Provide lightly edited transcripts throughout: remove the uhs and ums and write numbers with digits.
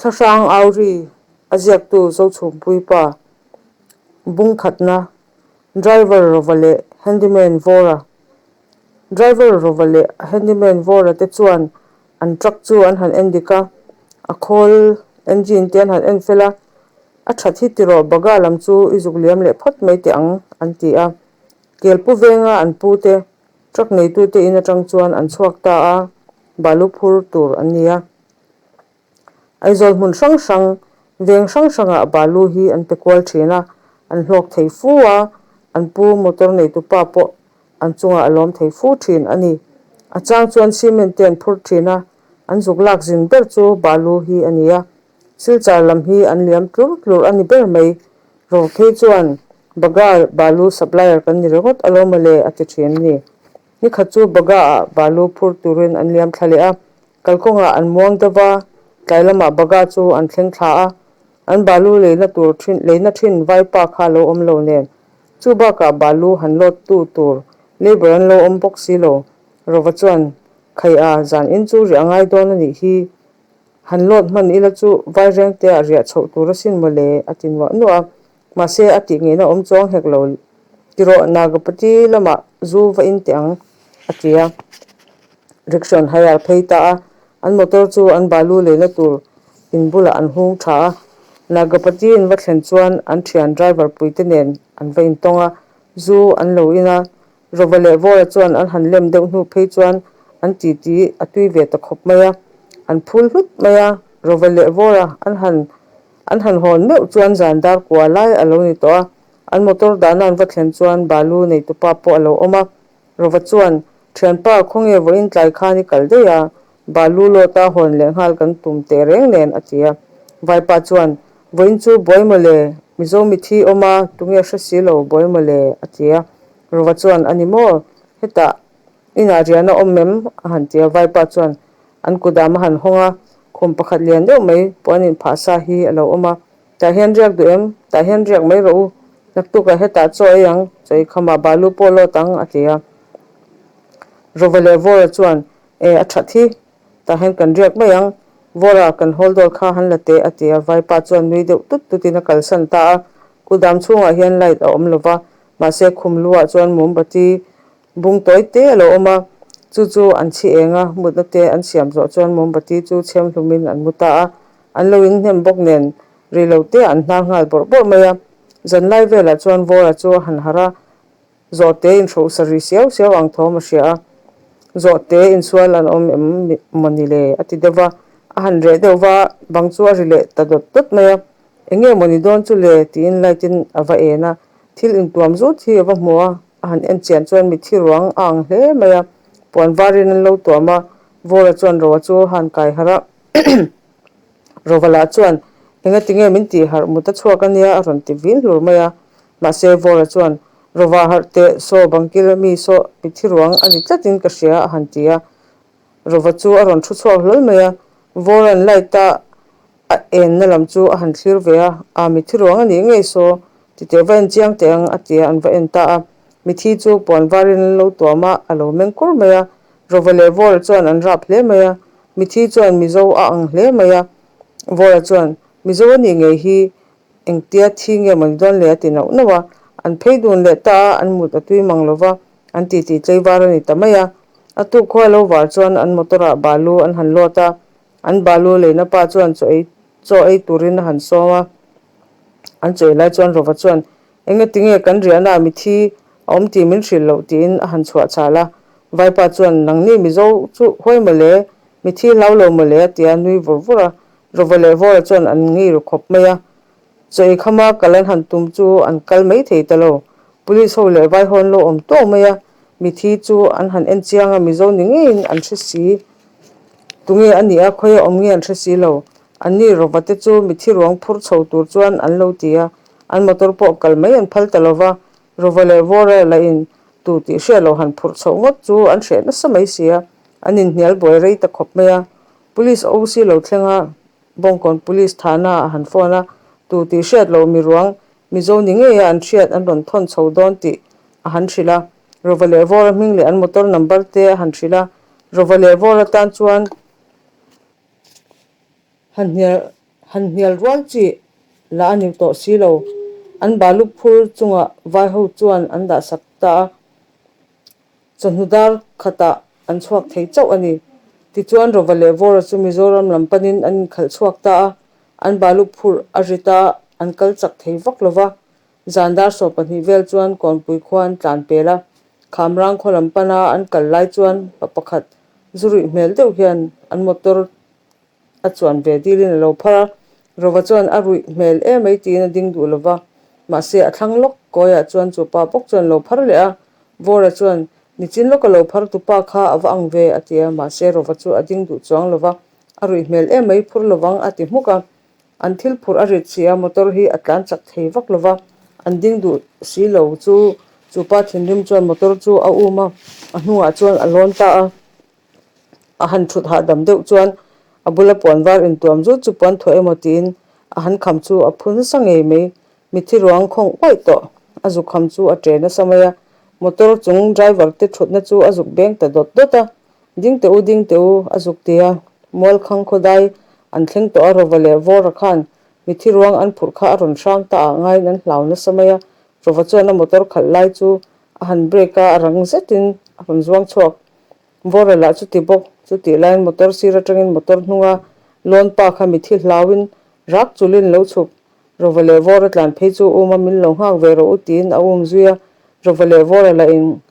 Thlahrang Auri a ziaktu Zochhumpuii pa bung khatna Driver Rova leh Handyman Vawra Driver Rova leh a Handyman Vawra te chuan an truck chu an han en dik a, a khawl engine te an han en fel a, A that hi tiraw Baga lam chu i zuk liam leh phawt mai teh ang an ti a. Kelpu venga an pu te truck neitute in atang chuan an chhuak ta a, balu phur tur an ni a. Aizawl hmun hrang hrang, veng hrang hrangah balu hi an pe kual thin a, an hlawk thei fu a, an pu motor neitu pa pawh an chungah a lawm thei fu thin a ni. A chang chuan cement te an phur thin a, an zuk lak zin ber chu balu hi a ni a. Silchar lam hi an liam tlur tlur a ni ber mai. Rawlthei chuan Baga balu supplier kan ni ringawt alawm mawle a ti thin a ni. Nikhat chu Baga ah balu phur turin an liam thla leh a, kalkawngah an muang deuh va, tlai lamah Baga chu an thleng thla a, an balu leina tur thin leina thin vaipa kha lo awm lo nen. Chu bakah balu han load tu tur labour an lo awm bawk si lo. Rova chuan, Khai a, zan in chu riah ngai dawn a nih hi. Han load hman ila chu vairengte ah riah chhoh tur asin mawle a ti nuah nuah a. Mahse a tih ngeihna awm chuang hek lo tiraw Nagapati lamah zu va in teh ang a ti a. Rickshaw an hire phei ta a, an motor chu an balu leina tur in bulah an hung tha a. Nagapati in va thlen chuan an thian driver puite nen an va intawng a, zu an lo in a. Rova leh Vawra chuan an han lem deuh hnu phei chuan an titi a tui ve ta khawp mai a, an phul hlut mai a, Rova leh Vawra an han an han hawn meuh chuan zan dar kua lai a lo ni tawh a, an motor dahna an va thlen chuan balu neitupa pawh a lo awm a, Rova chuan, Thianpa, khawnge vawiin tlai khan i kal daih a, balu lawta hawn leh nghal kan tum teh reng nen a ti a. Vaipa chuan, Vawiin chu buai mawle, Mizo mithi awm a, tunge hre si lo buai mawle a ti a. Rova chuan, A ni maw? Hetah inah rian a awm em? a han ti a. Vaipa chuan an kudam a han hawng a, khum pakhat lian deuh mai puan inphah sa hi a lo awm a. Tah hian riak duh em? Tah hian riak mai rawh u. Naktukah hetah chaw ei ang, chaw ei khamah balu pawh lawt ang, a ti a. Rova leh Vawra chuan, E, a that hi. Tah hian kan riak mai ang. Vawra, kan hawl dawl kha han la teh, a ti a. Vaipa chuan nui deuh tut tutin a kalsan ta a. Kudam chhungah hian light a awm lo va, Mahse khum luah chuan mombati bung tawi te a lo awm a, chu chu an chhi eng a, mutna te an siam zawh chuan mombati chu chhem hlumin an mu ta a, an lo inhnem bawk nen rei lo te an hnar nghal bawrh bawrh mai a. Zanlai velah chuan Vawra chu a han harh a, zawhte inhrohsa ri siau siau ang thawm a hria a, zawhte insual an awm em mawni le a ti deuh va, a han reh deuh va, bang chu a ri leh ta dawt dawt mai a. Eng nge mawni dawn chu le? tiin light in a va en a, thil intuam zut hi a va hmu a, a han en chian chuan mitthi ruang a ang hle mai a, puan varin an lo tuam a, Vawra chuan Roa chu a han kai harh a, Rova lah chuan Enga tinge min tih harh mut a chhuak a nia a rawn ti vin hlur mai a, mahse Vawra chuan Rova harh teh saw bangkil mi saw mitthi ruang a ni tlatin ka hria a han ti a, Rova chu a rawn thu chhuak hlawl mai a, Vawra'n light a a enna lam chu a han thlir ve a, A mithi ruang a nih ngei saw, titeh va en chiang teh ang a ti a, an va en ta a. Mithi chu puan varin an lo tuam a, a lo meng kur mai a. Rova leh Vawra chuan an rap hle mai a, mithi chuan Mizo a ang hle mai a. Vawra chuan, Mizo a nih ngei hi engtia thi nge mawni dawn le a ti nauh nauh a. An phei dun leh ta a, an mut a tui mang lo va, an titi tleivar a ni ta mai a. A tuk khuai lo var chuan an motor ah balu an han lawt a, An balu leina pa chuan chaw ei chaw ei turin a han sawm a, an chaw ei lai chuan Rova chuan, Engati nge kan riahna ah mithi a awm tih min hrilh loh tiin a han chhuah chhal a. Vaipa chuan, Nangni Mizo chu huai mawle, mithi hlau lo mawle a ti a, nui vur vur a. Rova leh Vawra chuan an ngei ru khawp mai a. Chaw ei khama kal an han tum chu an kal mai thei ta lo. Police ho leh vai ho an lo awm tawk mai a, mithi chu an han en chiang a, Mizo ni ngeiin an hre si. Tunge a nih a, khawi a awm nge an hre si lo. An ni Rova te chu mithi ruang phur chho tur chuan an lo ti a, an motor pawh kal mai an phal ta lo va, Rova leh Vawra lahin tu tih hriat lo han phurh chhoh ngawt chu an hreh nasa mai si a, an inhnial buai rei ta khawp mai a. Police OC lo thleng a, Bawngkawn Police thahna a han phone a, tu tih hriat lo mi ruang Mizo ni ngeia an hriat an rawn thawn chho dawn tih a han hrilh a. Rova leh Vawra hming leh an motor number te a han hrilh a. Rova leh Vawra tan chuan han hnial Han hnial rual chi lah a ni tawh si lo. An balu phur chungah vai ho chuan an dahsak ta a. Chawhnu dar khatah an chhuak thei chauh a ni. Tichuan Rova leh Vawra chu Mizoram lam panin an inkhalh chhuak ta a, an balu phurh a rit a, an kal chak thei vak lo va. Zan dar 12 vel chuan Kawnpui khua an tlan pel a, Khamrang khaw lam pana an kal lai chuan pa pakhat zu ruih hmel deuh hian an motor a chuan ve dilin a lo phar a, Rova chuan a ruih hmel emai tiin a ding duh lo va, mahse a thlang lawk kawiah chuan chu pa bawk chuan lo phar leh a, Vawra chuan nichin lawka lo phar tu pa kha a va ang ve a ti a, mahse Rova chu a ding duh chuang lo va, a ruih hmel emai phur lovang a ti hmuk a, an thil phurh a rit si a, motor hi a tlan chak thei vak lo va, an ding duh si lo chu chu pa thinrim chuan motor chu a um a, a hnungah chuan a lawn ta a. A han thut hahdam deuh chuan a bula puan var intuam zut chu puan thuah emaw tiin a han kham chu a phu nasa ngei mai. Mithi ruang khawng uaih tawh a zuk kham chu a ṭe nasa mai a, motor chung driver te thutna chu a zuk beng ta dawt dawt a. Ding teh u, ding teh u a zuk ti a, Mualkhang khawdai an thleng tawh a, Rova leh Vawra khan mithi ruang an phurh kha a rawn hrang ta ah ngaiin an hlau nasa mai a, Rova chuan a motor khalh lai chu a han brake a, a rang zetin a rawn zuang chhuak. Vawra lah chuti bawk, chutih laiin motor sir atangin motor hnunga lawn pa kha mithi hlauin rak chulin lo chhuk. Rova leh Vawra tlan phei chu um a min lo nghak ve rawh u tiin a um zui a, Rova leh Vawra lah in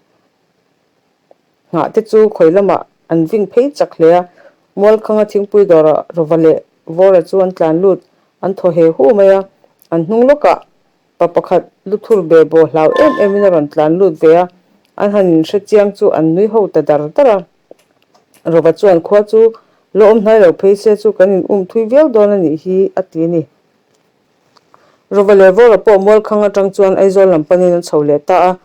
nghah te chu khawi lamah an ving phei chak hle a, Mualkhanga thingpui dawrah Rova leh Vawra chu an tlan lut, an thaw he hu mai a, an hnung lawkah Pa pakhat luthur be baw hlau em em in a rawn tlan lut ve a, an han in hre chiang chu an nui ho ta dar dar a. Rova chuan khua chu la awm hnai lo phei se chu kan in um thui viau dawn a nih hi a ti a ni. Rova leh Vawra pawh Mualkhang atang chuan Aizawl lam panin an chho leh ta a,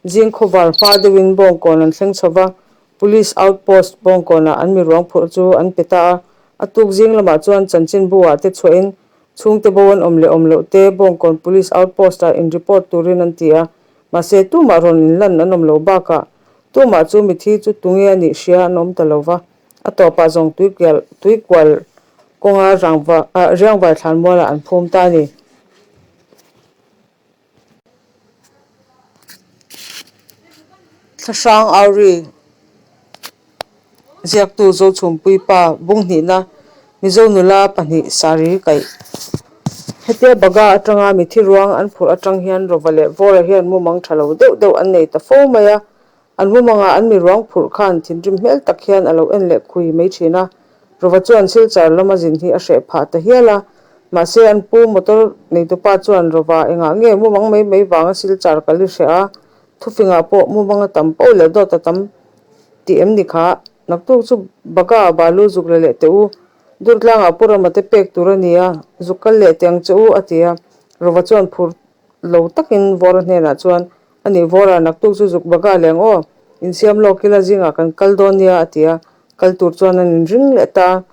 zing khawvar hma deuhin Bawngkawn an thleng chho va, Police Outpost Bawngkawnah an mi ruang phurh chu an pe ta a, a tuk zing lamah chuan chanchinbu ah te chhuahin Chhungte bo an awm leh awm loh te Bawngkawn Police Outpost ah in report turin an ti a, mahse tumah rawn inlan an awm lo bakah tumah chu mithi chu tunge a nih hria an awm ta lo va, a tawpah zawng tuikial tuikual kawnga rangva riangvai thlanmualah an phum ta a ni. Thlahrang Auri ziaktu Zochhumpui pa bung hnihna Mizo nula pahnih sari kaih. Hetia Baga atanga mithi ruang an phurh atang hian Rova leh Vawra hian mumang tha lo deuh deuh an nei ta fo mai a, An mumangah an mi ruang phurh khan thinrim hmel tak hian a lo en leh khui mai thin a. Rova chuan Silchar lama zin hi a hreh phah ta hial a. Mahse an pu motor neitupa chuan Rova engah nge mumang mai mai vanga Silchar kal i hreh a, thufingah pawh mumang a tam poh leh dawt a tam tih em ni kha? Naktuk chu Baga balu zuk la leh teh u. Durtlangah Pu Rama te pek tur a ni a, zuk kal leh teh ang che u a ti a. Rova chuan phur lo takin Vawra hnenah chuan, A nih Vawra, naktuk chu zuk baga leng aw, insiam lawk ila zingah kan kal dawn nia a ti a, kal tur chuan an inring leh ta a.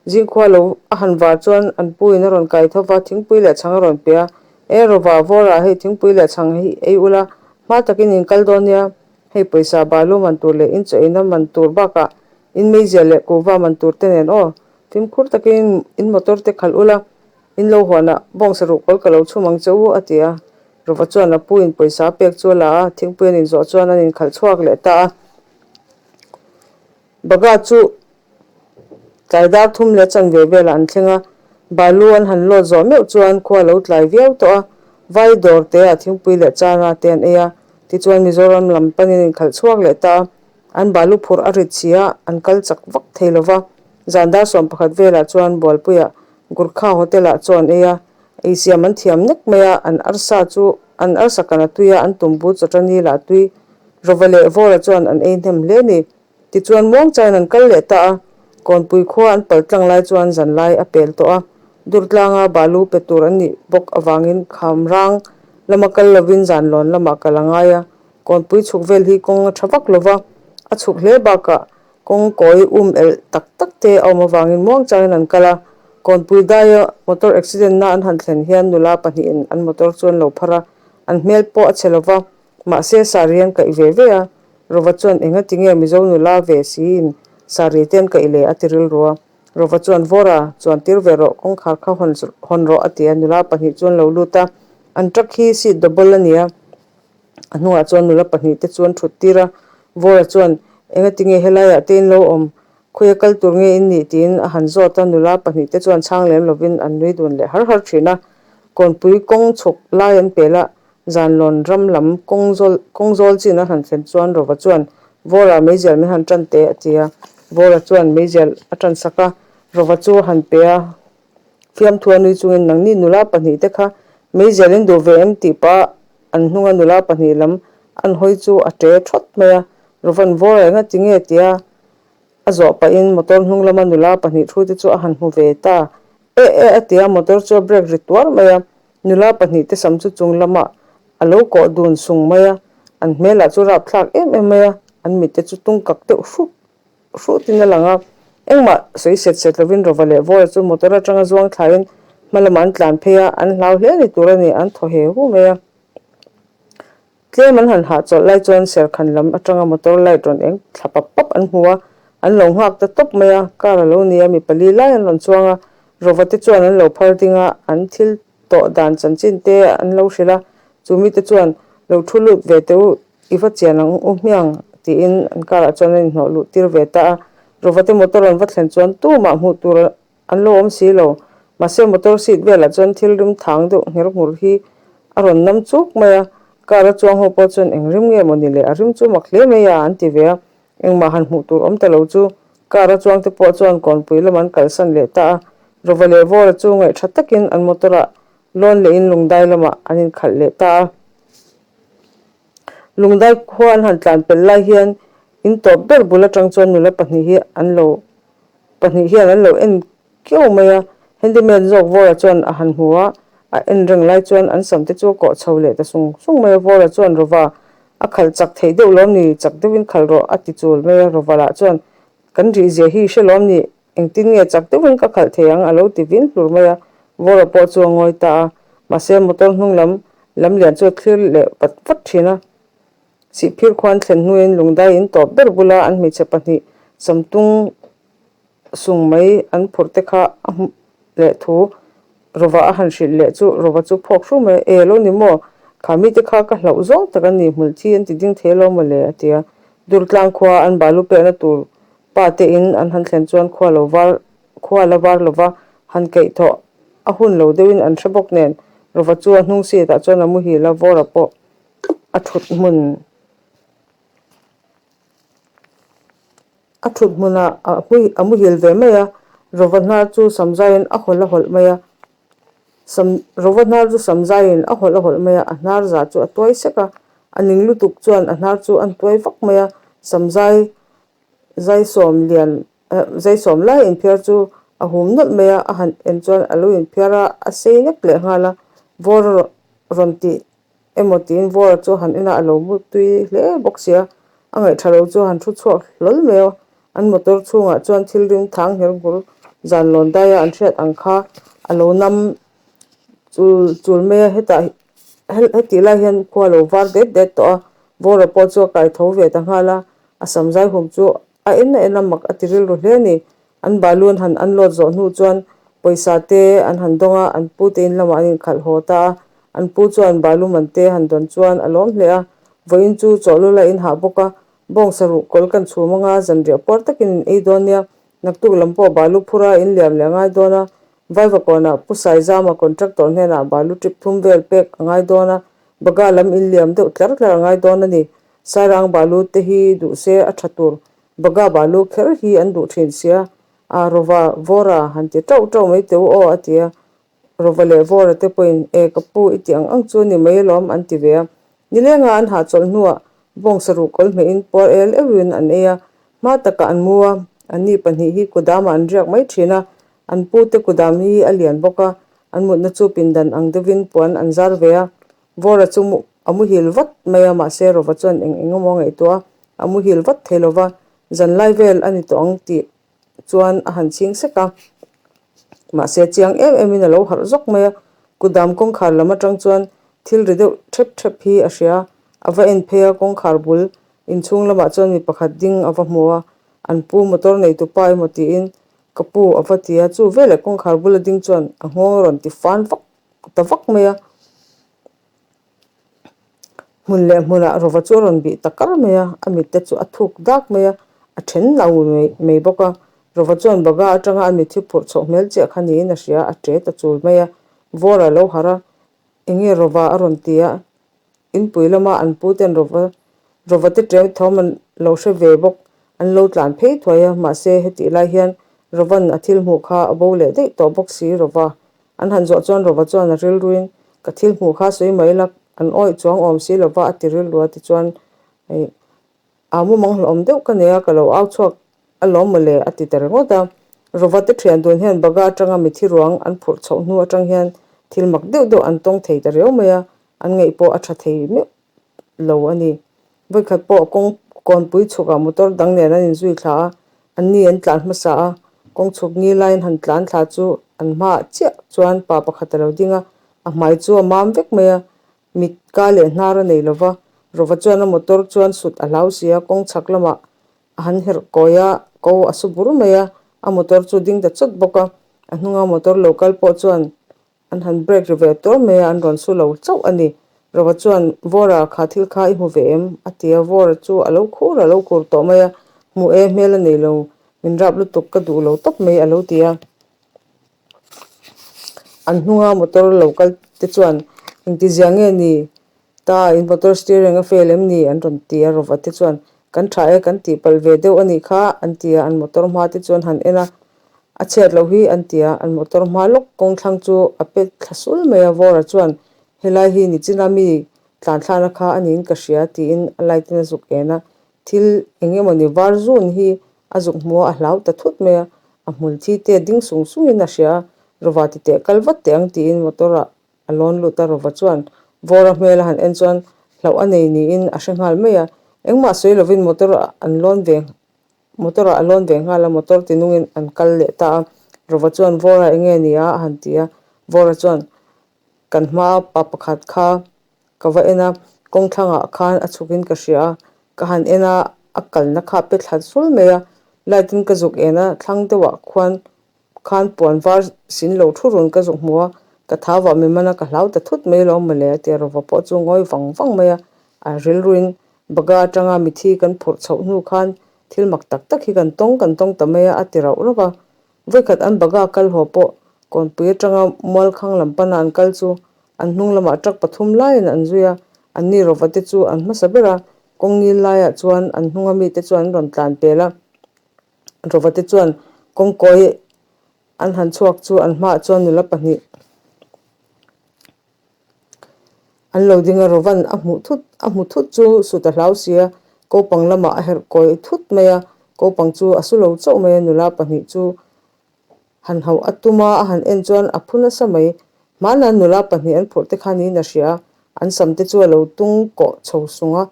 Zingkhua lo a han var chuan an pu in a rawn kai tho va, thingpui leh chhang a rawn pe a, E Rova, Vawra, hei thingpui leh chhang hi ei ula, hma takin in kal dawn nia, hei pawisa balu man tur leh in chaw ina man tur bakah in meizia leh kuhva man tur te nen aw, fimkhur takin in motor te khalh ula, In lo huanah bawngsa ruhkawl ka lo chhum ang che u, a ti a. Rova chuan a pu in pawisa a pek chu a la a, thingpui an inzawh chuan an inkhalh chhuak leh ta a. Baga chu tlai dar thum leh chanve velah an thleng a, balu an han lawt zawh meuh chuan khua a lo tlai viau tawh a, vai dawr te ah thingpui leh chana te an ei a, tichuan Mizoram lam panin an inkhalh chhuak leh ta a. An balu phurh a rit si a, an kal chak vak thei lo va. Zan dar 11 velah chuan Bualpuiah Gurkha Hotel ah chaw an ei a, ei siam an thiam nek mai a, an arsa chu an arsa kan a tui a, an tumbu chawṭani lah a tui. Rova leh Vawra chuan an ei hnem hle a ni. Tichuan muangchain an kal leh ta a, Kawnpui khua an pal tlang lai chuan zan lai a pel tawh a, Durtlanga balu pe tur an nih bawk avangin Khamrang lama kal lovin zanlawn lamah kal a ngai a, Kawnpui chhuk vel hi kawng a tha vak lova, a chhuk hle bakah kawng kawi um elh tak tak te a awm avangin muangchangin an kal a. Kawnpui daia motor accident na an han thlen hian nula pahnihin an motor chu an lo phar a, an hmel pawh a chhe lova, mahse sari an kaih ve ve a. Rova chuan enga tinge Mizo nula ve siin sari te an kaih le a ti rilru a. Rova chuan, Vawra, chuan tir ve rawh, kawngkhar kha hawn hawn rawh a ti a, nula pahnih chu an lo lut a. An truck hi seat double a ni a, a hnungah chuan nula pahnih te chu an thut tir a. Vawra chuan, Engatinge helaiah te in lo awm? Khawia kal tur nge in nih? tiin a han zawt a, nula pahnih te chuan chhang lem lovin an nui dun leh har har thin a. Kawnpui kawng chhuk lai an pel a, Zanlawn ram lam kawng zawl kawng zawl chin a han thlen chuan Rova chuan, Vawra meizial min han tan teh a ti a. Vawra chuan meizial a tan sak a, Rova chu a han pe a. Fiamthu a nui chungin, Nangni nula pahnih te kha meizial in duh ve em? tih pah an hnunga nula pahnih lam an hawi chu a ṭe ṭhawt mai a. Rova'n, Vawra enga ti nge? tia a zawh pahin motor hnung lama nula pahnih thu te chu a han hmu ve ta. Eh eh a ti a, motor chu a brake ri tuar mai a. Nula pahnih te sam chu chung lamah a lo kawh dun sung mai a, an hmelah chu rapthlak em em mai a, an mit te chu tung kak deuh hruk hrutin a lang a. Engmah sawi set set lovin Rova leh Vawra chu motor atanga zuang thlaiin hma lamah an tlan phei a, an hlau hle ni tur a ni, an thaw he hu mai a. Tlem an han hahchawlh lai chuan serkhan lam atanga motor light rawn eng thla pap pap an hmu a, an lo nghak ta tawp mai a, car a lo ni a, mi pali lai an rawn chuang a, Rova te chuan an lo phar ding a, an thil tawh dan chanchin te an lo hrilh a, chu mite chuan lo thu lut ve teh u, i va chian ang u hmiang tiin an car ah chuan an inhnawh luh tir ve ta a, Rova te motor an va thlen chuan tumah hmuh tur An lo awm si lo. Mahse motor seat velah chuan thil rim thang deuh ngher nghur hi a rawn nam chuk mai a, car a chuang ho pawh chuan eng rim nge maw ni le, a rim chu mak hle mai a an ti ve a, engmah han hmuh tur awm ta lo chu car a chuang te pawh chuan kawnpui lam an kalsan leh ta a, Rova leh Vawra chu ngaihṭha takin an motor ah lawn lehin Lungdai lamah an inkhalh leh ta a. Lungdai khua an han tlan pelh lai hian in tawp ber bul atang chuan nula pahnih hi an lo Pahnih hian an lo en kiau mai a, handyman zawk Vawra chuan a han hmu a, a en reng lai chuan an sam te chu a kawh chho leh ta sung sung mai a, Vawra chuan Rova a khalh chak theih deuh lawm ni, chak deuhin khalh rawh a ti chul mai a, Rova lah chuan Kan rih zia hi i hre lawm ni, engtin nge chak deuhin ka khalh thei ang a lo ti vin hlur mai a, Vawra pawh chu a ngawi ta a, mahse motor hnung lam lam lian chu a thlir leh vat vat thin a. Sihphir khuan thlen hnuin lungdai in tawp ber bula an hmeichhe pahnih samtung sung mai an phurh te kha a hmu leh thu Rova a han hrilh leh chu Rova chu phawk hru mai a, E lo ni maw, kha mite kha ka hlauh zawng tak an ni, hmulthi an ti ding thei lo maw le a ti a. Durtlang khua an balu pekna tur pa te in an han thlen chuan khua lo var khua la var lova han keih thawh a hun lo deuhin an hre bawk nen Rova chu a hnung seat ah chuan a muhil a, Vawra pawh A thut hmun a thut hmunah a muhil ve mai a, Rova hnar chu samzaiin a hawlh a hawlh mai a, sam Rova hnar chu samzaiin a hawlh a hawlh mai a, a hnar zah chu a tuai sek a, a ning lutuk chuan a hnar chu an tuai vak mai a, samzai zai sawm lian zai sawm lai inphiar chu a hum nawlh mai a, a han en chuan a lo inphiar a, a sei nek leh nghal a, vawr rawn tih Emaw tiin Vawra chu han en a, a lo mu tui hle bawk sia. A ngaihṭha lo chu han thu chhuak hlawl mai a, an motor chhungah chuan thil ring thang ngher nghur zan lawn daia an hriat ang kha a lo nam chul chul mai a, hetah hetih lai hian khua a lo var det det tawh a, Vawra pawh chu a kai tho ve ta nghal a, a sam zai hum chu a en a en a mak a ti rilru hle a ni. An balu an han unload zawh hnu chuan pawisa te an han dawng a, an pu te in lamah an inkhalh haw ta a. An pu chuan balu man te han dawn chuan a lawm hle a, vawiin chu chawhlu la in hah bawk a, bawngsa ruh kawl kan chhum anga zanriah puar takin in ei dawn nia, naktuk lam pawh balu phura in liam leh a ngai dawn a, Vaivakawnah Pu Saizama contractor hnenah balu trip thum vel pek a ngai dawn a, Baga lam in liam deuh tlar tlar a ngai dawn a ni. Sairang balu te hi duh se a tha tur Baga balu kher hi an duh thin sia, a Rova Vawra han ti tauh tauh mai teu aw a ti a, Rova leh Vawra te pawhin e ka pu i tih ang ang chu ni mai alawm an ti ve a. Nilenga an hahchawlh hnuah bawngsa ruh kawl hmeihin puar el euhin an ei a, hma takah an mu a, anni pahnih hi kudamah an riak mai thin a, an pu te kudam hi a lian bawk a, an mutna chu pindan ang deuhin puan an zar ve a, Vawra chu a muhil vat mai a, mahse Rova chuan eng eng emaw a ngaihtuah a, a muhil vat thei lo va, zanlai vel a ni tawh ang tih chuan a han chhing sek a. Mahse chiang em emin a lo harh zawk mai a, kudam kawngkhar lam atang chuan thil ri deuh thep thep hi a hria a, a va en phei a, kawngkhar bul inchhung lamah chuan mi pakhat ding a va hmu a, an pu motor nei tupa emaw tiin. Ka pu, a va ti a, chu veleh kawngkhar bula ding chuan a nghawng a rawn ti fan vak ta vak mai a. Hmun leh hmunah Rova chu a rawn bih ta kar mai a, a mitte chu a thuk dak mai a, a then lo mai bawk a. Rova chuan baga atanga a mitthi phurh chhoh hmel chiah kha niin a hria, a ṭe ta chul mai a. Vawra lo harh a, Enge Rova a rawn ti a, Inpui lama an pu ten Rova Rova te ṭe thawm an lo hre ve bawk, an lo tlan phei thuai a, mahse hetih lai hian Rovan a thil hmuh kha a bo leh daih tawh bawk si Rova An han zawh chuan Rova chuan a rilruin, Ka thil hmuh kha sawi mai la, an awih chuang awm si lova a ti rilru a tichuan hei aa mumang hlawm deuh ka nei a, ka lo au chhuak alawm mawle a ti ta ringawt a. Rova te thian dun hian baga atanga mithi ruang an phurh chhoh hnu atang hian thil mak deuh deuh an tawng thei ta riau mai a, an ngaih pawh a tha thei meuh lo a ni. Vawikhat pawh kawng kawnpui chhukah motor dang nen an inzui thla a, anni an tlan hmasa a, kawng chhuk ni laiin han tlan thla chu an hmaah chiah chuan pa pakhat a lo ding a, a hmai chu a mam vek mai a, mit ka leh hnar a nei lo va, Rova chuan a motor chuan sut a hlau si a, kawng chhak lamah a han herh kawi a, ko a su bur mai a, a motor chu ding ta chawt bawk a, a hnunga motor lo kal pawh chuan An han break ri ve tuar mai a, an rawn su lo chauh a ni. Rova chuan, Vawra, kha thil kha i hmu ve em? a ti a, Vawra chu a lo khur a lo khur tawh mai a, Hmu e, hmel a nei lo, min rap lutuk ka duh lo tawp mai a lo ti a. An hnunga motor lo kal te chuan, Engtizia nge ni? Ta, in motor steering a fail em ni? an rawn ti a, Rova te chuan, Kan tha e, kan tih palh ve deuh a nih kha, an ti a, an motor hma te chuan han en a, A chhiat loh hi, an ti a, an motor hma lawk kawng thlang chu a pet thla sul mai a, Vawra chuan, Helai hi nichina mi tlan thlana kha a niin ka hria, tiin a light in a zuk en a, thil eng emawni var zun hi a zuk hmu a, a hlau ta thut mai a, a hmul thi te ding sung sungin a hria a, Rova ti teh kal vat teh ang, tiin motor ah A lawn lut a, Rova chuan Vawra hmel a han en chuan hlauh a nei niin a hre nghal mai a. Engmah sawi lovin motor ah an lawn ve motor ah a lawn ve nghal a, motor ti nungin an kal leh ta a. Rova chuan Vawra eng nge ni a? a han ti a. Vawra chuan Kan hma pa pakhat kha ka va en a, kawng thlangah khan a chhukin ka hria a, ka han en a, a kalna kha a pe thla sul mai a, light in ka zuk en a, thlang deuhah khuan Khan puan var sin lo thu run ka zuk hmu a, ka thau vah mi man a, ka hlau ta thut mai lo mawle a ti a, Rova pawh chu ngawi vang vang mai a, a rilruin baga atanga mithi kan phurh chhoh hnu khan thil mak tak tak hi kan tawng kan tawng ta mai a, a ti rauh rauh a. Vawikhat an baga kal haw pawh kawnpui atanga Mualkhang lam pana an kal chu an hnung lamah truck pathum laiin an zui a, anni Rova te chu an hmasa ber a, kawng ngil laiah chuan an hnunga mite chuan an rawn tlan pel a. Rova te chuan kawngkawi an han chhuak chu an hmaah chuan nula pahnih an lo ding a, Rovan a hmuh thut a hmu thut chu sut a hlau si a, kopang lamah a herh kawi thut mai a, kopang chu a su lo chauh mai a, nula pahnih chu han hauh a tum a, a han en chuan a phu nasa mai. Hmanah nula pahnih an phurh te kha niin a hria a, an sam te chu a lo tung kawh chho sung a,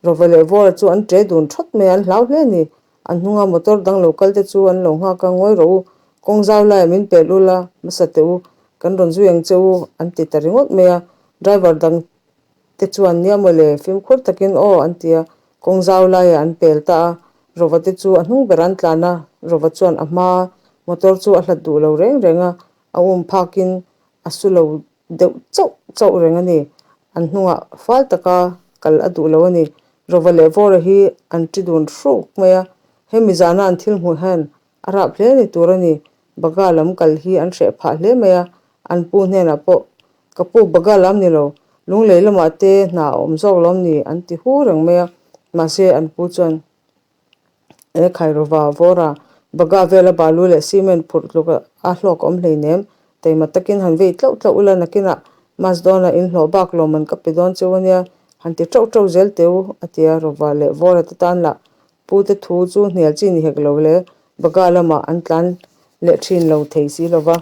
Rova leh Vawra chu an ṭe dun ṭhawt mai a, an hlau hle a ni. An hnunga motor dang lo kal te chu an lo nghak a, Ngawi rawh u, kawng zau laiah min pelh ul a, hmasa teh u, kan rawn zui ang che u, an ti ta ringawt mai a. Driver dang te chuan, Nia mawle, fimkhur takin aw, an ti a, kawng zau laiah an pel ta a. Rova te chu a hnung ber an tlan a, Rova chuan a hmaa motor chu a hlat duh lo reng reng a, a um phakin a su lo deuh chauh chauh reng a ni. An hnungah fal taka kal a duh lo a ni. Rova leh Vawra hi an ṭi dun hruk mai a, hemi zana an thil hmuh hian a rap hle ni tur a ni. Baga lam kal hi an hreh phah hle mai a, an pu hnenah pawh, Ka pu Baga lam ni lo, Lunglei lamah te hna a awm zawk lawm ni an ti hu reng mai a, mahse an pu chuan, E Khairova, Vawra, Baga vela balu leh cement phurh tluk a hlawk awm hleinem, taima takin han vei tlauh tlauh ula nakinah mas dawnah in hlawh bak lawm an ka pe dawn cheu ania, han ti ṭauh ṭauh zel teh u, a ti a, Rova leh Vawra te tan lah Pu te thu chu hnial chi ni hek lo le, Baga lamah an tlan leh ṭhin lo thei si lova.